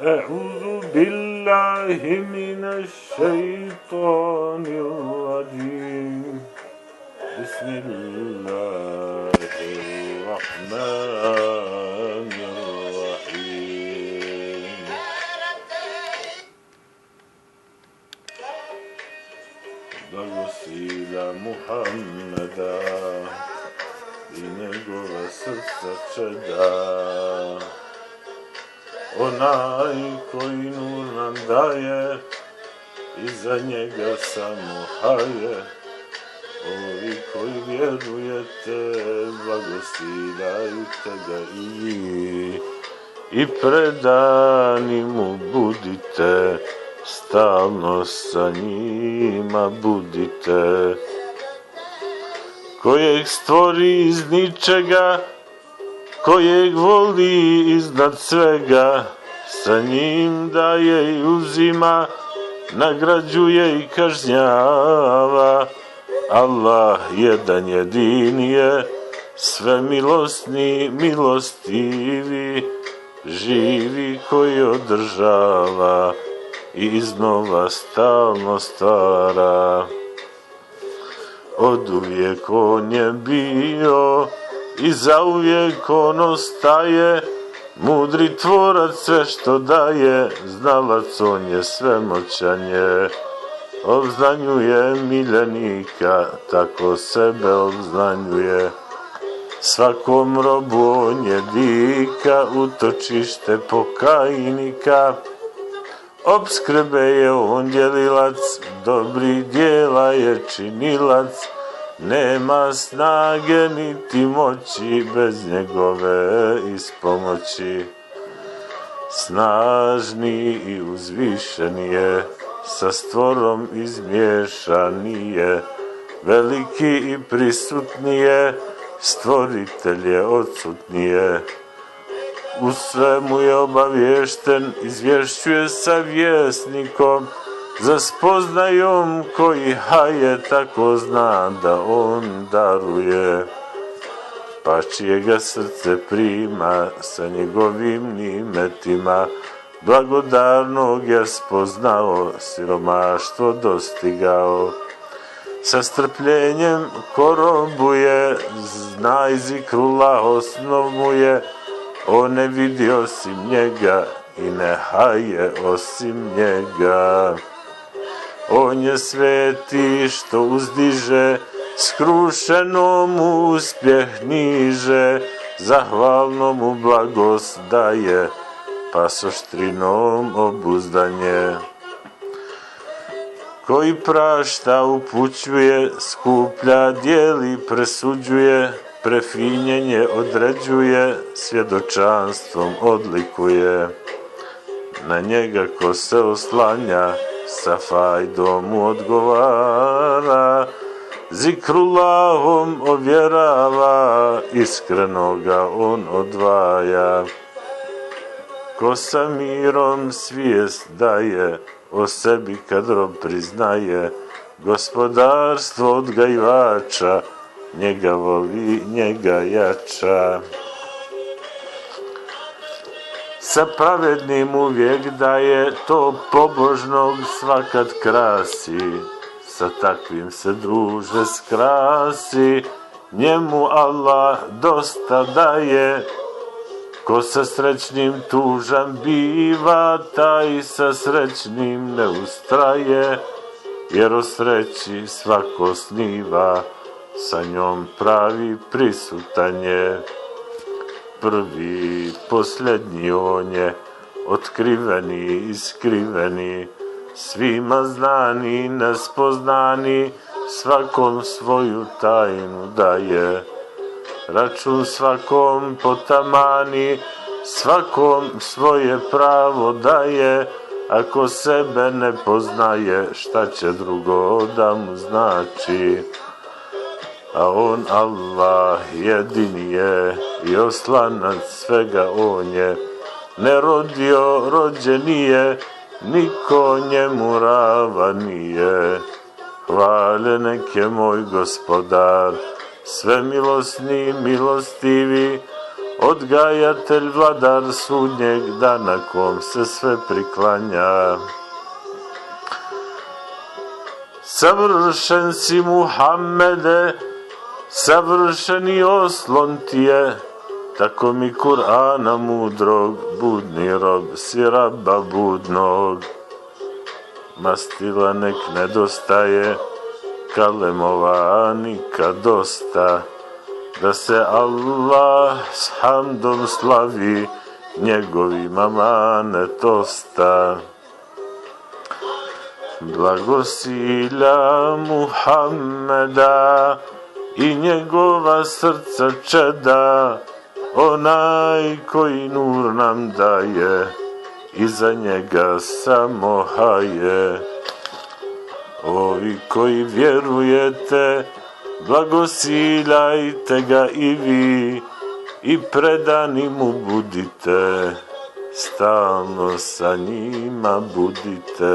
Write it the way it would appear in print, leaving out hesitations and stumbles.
أعوذ بالله من الشيطان الرجيم بسم الله الرحمن الرحيم Blagosila Muhammeda i njegova srca čeda, onaj koji nur nam daje, iza njega samo haje. Ovi koji vjerujete, blagosiljajte ga i vi, i predani mu budite, stalno sa njima budite. Kojeg stvori iz ničega, kojeg voli iznad svega, sa njim daje i uzima, nagrađuje i kažnjava. Allah jedan jedin je, sve milosni, milostivi, živi koji održava i iznova stalno stvara. Oduvijek on je bio i zauvijek on ostaje, mudri tvorac sve što daje, znalac on je svemoćan je. Obznanjuje miljenika, tako sebe obznanjuje. Svakom robu on je dika, utočište pokajnika. Opskrbe je on djelilac, dobrih djela je činilac. Nema snage niti moći bez njegove ispomoći. Snažni i uzvišen je, sa stvorom izmiješan je, veliki i prisutni je, stvoritelj je odsutnije. U svemu je obaviješten, izvješćuje sa vjesnikom, za spoznajom koji haje, tako zna da on daruje. Pa čije ga srce prima sa njegovim nimetima, blagodarnog je spoznao, siromaštvo dostigao. Sa strpljenjem ko robuje, znaj zikrullah osnov mu je, on ne vidi osim njega i ne haje osim njega. On je sveti što uzdiže, skrušeno mu uspjeh niže, zahvalno mu blagost daje, pa s oštrinom obuzdanje. Koji prašta upućuje, skuplja, dijeli, presuđuje, prefinjenje određuje, svjedočanstvom odlikuje. Na njega ko se oslanja, sa fajdom mu odgovara, zikrullahom ovjerava, iskreno ga on odvaja. Ko sa mirom svijest daje, o sebi kad rob priznaje, gospodarstvo odgajivača, njega voli, njega jača. Sa pravednim uvijek daje, to pobožnog svakad krasi, sa takvim se druže skrasi, njemu Allah dosta daje. Ko sa srećnim tužan biva, taj sa srećnim ne ustraje, jer o sreći svako sniva, sa njom pravi prisutan je. Prvi, posljednji on je, otkriveni i skriveni, svima znani, nespoznani, svakom svoju tajnu daje. Račun svakom potamani, svakom svoje pravo daje, ako sebe ne poznaje, šta će drugo da mu znači. A on Allah jedini je i oslanac svega on je, ne rodio, rođen nije, niko njemu ravan nije. Hvale neke moj gospodar, sve milosni, milostivi, odgajatelj, vladar sudnjeg dana, kom se sve priklanja. Savršen si Muhammede, savršeni oslon ti je, tako mi Kur'ana mudrog, budni rob si Rabba budnog. Mastila nek nedostaje, kalemova nikad dosta, da se Allah s hamdom slavi, njegovim amanet osta. Blagosilja Muhammeda i njegova srca čeda, onaj koji nur nam daje, iza njega samo haje. Ovi koji vjerujete, blagosiljajte ga i vi, i predani mu budite, stalno sa njima budite.